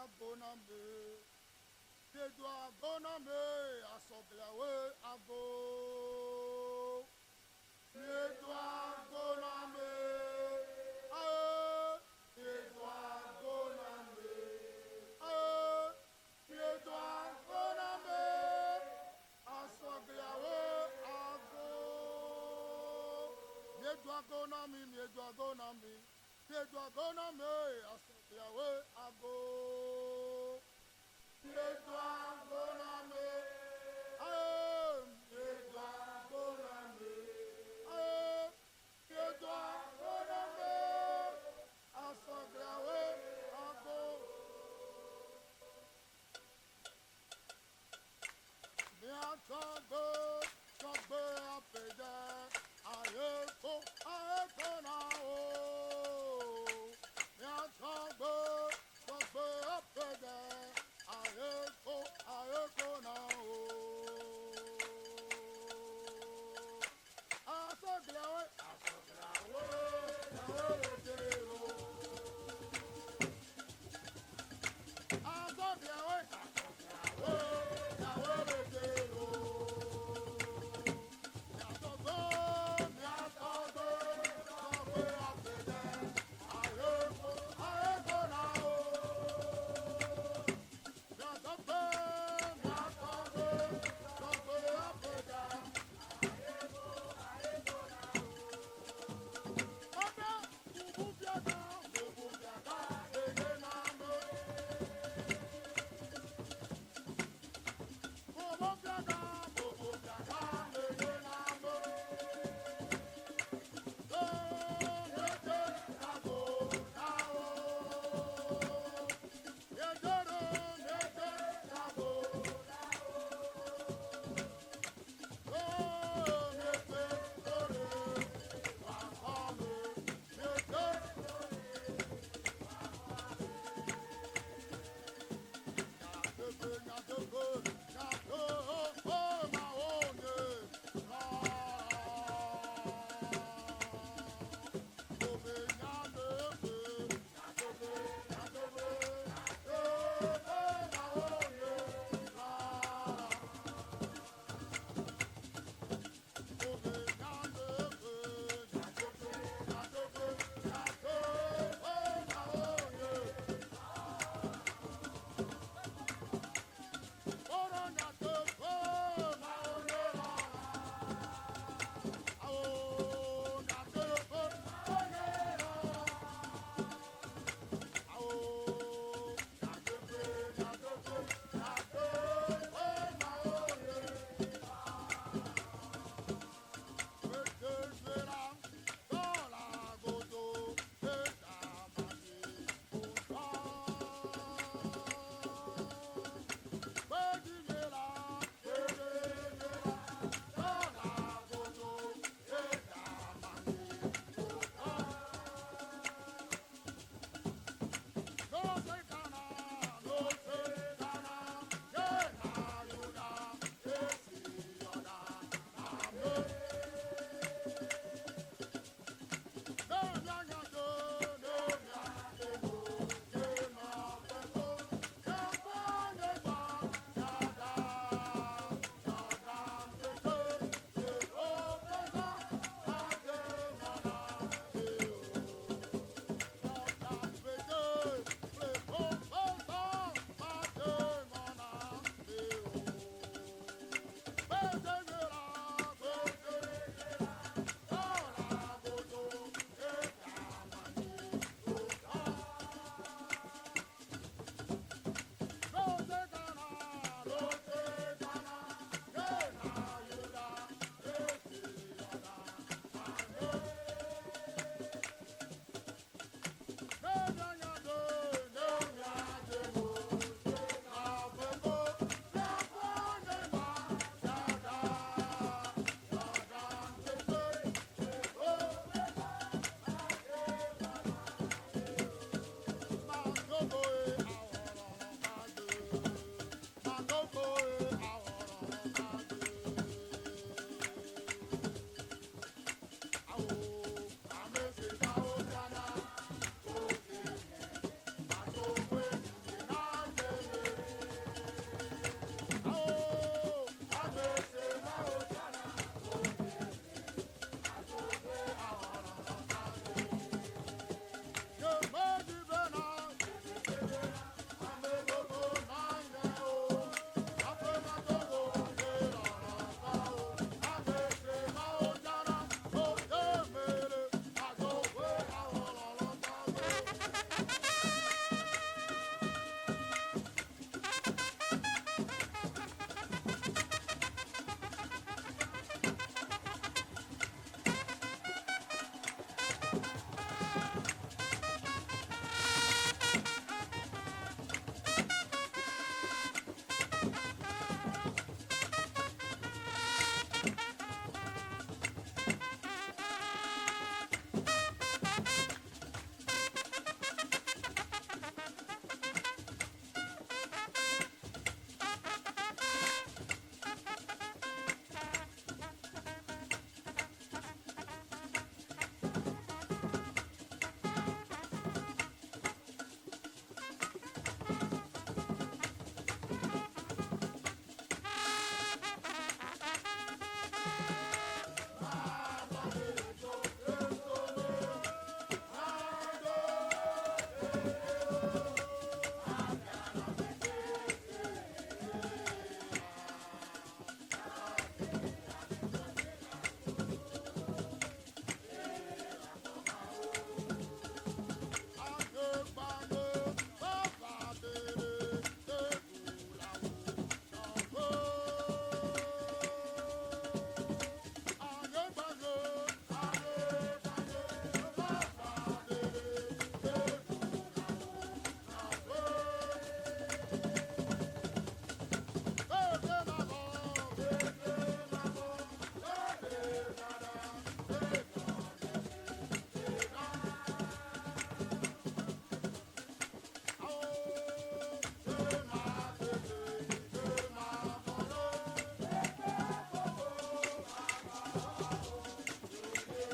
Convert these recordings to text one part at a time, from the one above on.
ago na me. Miedo ago na me, asɔgleawoe ago. Miedo ago na me, ae. Miedo ago na me, ae. Miedo ago na me, asɔgleawoe ago. Miedo ago na mi, miedo ago na mi, miedo ago na me, asɔgleawoe ago. Miedo ago na me, ae. Miedo ago na me, ae. Miedo ago na me, asɔgleawoe ago. Miatsɔgbe, tsɔgbe aƒedze, ayeko, ayeko na wo. Miatsɔgbe, tsɔgbe aƒedze, ayeko, ayeko na wo. Asɔgleawoe, asɔgleawoe, awoe de o. Asɔgleawoe, asɔgleawoe, awoe de o. Miatsɔgbe, miatsɔgbe, tsɔgbe aƒedze.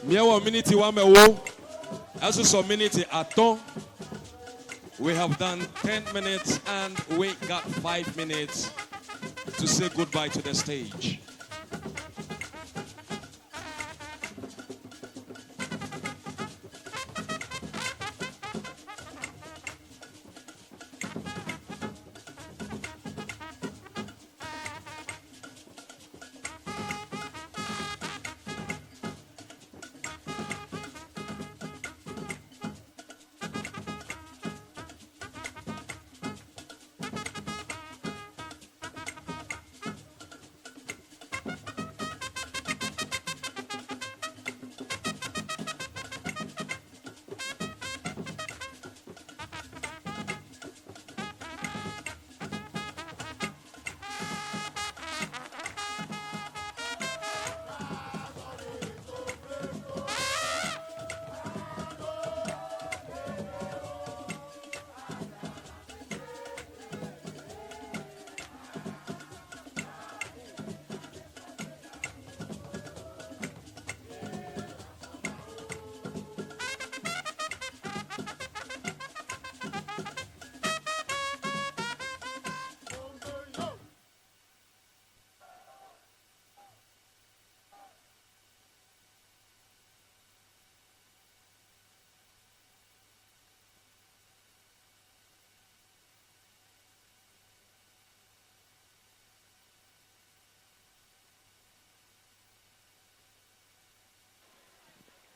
Míewɔ miniti woame ewo, esusɔ miniti atɔ̃. We have done 10 minutes and we got 5 minutes to say goodbye to the stage.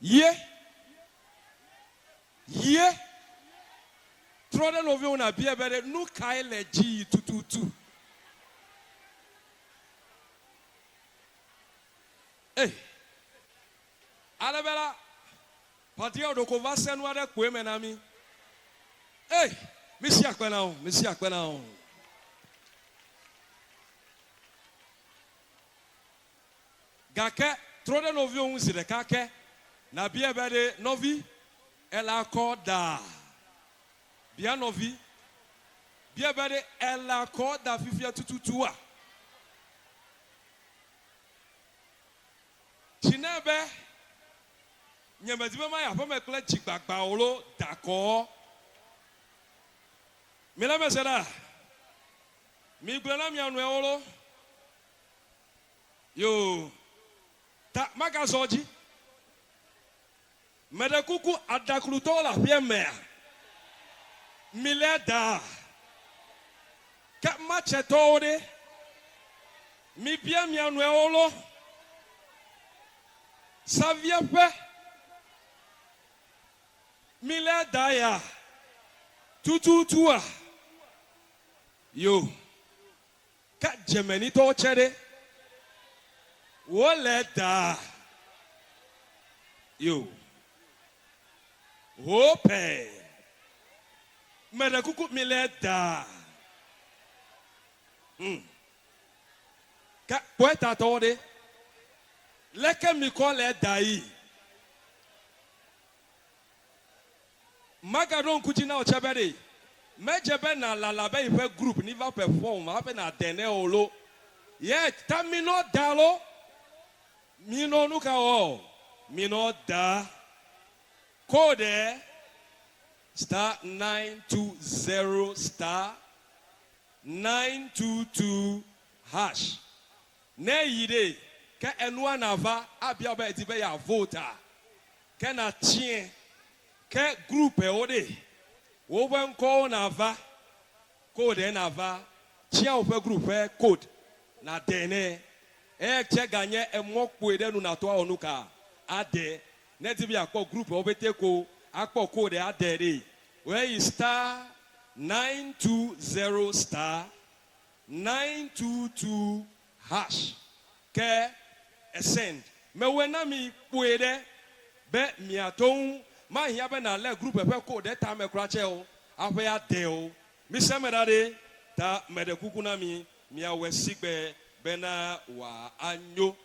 Ye. Ye. Trɔ ɖe nɔviwò nàbiae be ɖe nu kae le edzi yi tututu. Ei. Ale be la, Patriarch ɖeko va se nu aɖe kpoe me na mí. Ei, misi akpe na wo, misi akpe na wo. Gake trɔ ɖe nɔviwò ŋu zi ɖeka ke, nàbiae be ɖe, Nɔvi, èle akɔ daa? Bia nɔvi. Biae be ɖe, Èle akɔ da fifia tututua? Tsi nɛ be, Nyemedi be mayi aƒeme kple dzigbagba o lo, da akɔ. Milé eme se ɖa. Migblɔe na mia nɔewo lo. Yoo, ta magazɔ dzi. Meɖe kuku aɖaklutɔwo le aƒea mea? Milé da. Ke matsetɔwo ɖe? Mibia mia nɔewo lo. Savieƒe. Milé da ya tututua? Yoo. Ke Germanytɔwo tsɛ ɖe? Wole daa yo. Hoo pɛɛ. Meɖe kuku mile daa. Hum. Ke kpɔetatɔwo ɖe? Leke mikɔ le da yi? Magaɖo ŋku dzi na wò tsɛ be ɖe medze be nàlala be yiƒe group niva perform hafi nàde nɛ o lo. Yet ta minɔ da lo. Minɔ nuka wɔ? Minɔ da. Code star 920 star 922 hash. Ne eyi ɖe, ke enua nava abia wò be èdi be yeavote a? Ke nàtiae. Ke groupewo ɖe, woƒe ŋkɔwo nava, code nava, tia woƒe group ƒe code nàdee nɛ. Eye tsɛ ganye emɔ kpui ɖe nu nàto awɔ nuka? Ade. Ne èdi be yeakpɔ groupewo ƒete ko akpɔ code ade ɖe, woayi star 920 star 922 hash ke esend. Mewɔe na mi kpuie ɖe be miato ŋu. Mahiã be nàlé groupe ƒe code ɖe tame kura tsɛ o, aƒe ade o. Mise eme ɖa ɖe, ta meɖe kuku na mi miawɔe sigbe bena wòanyo.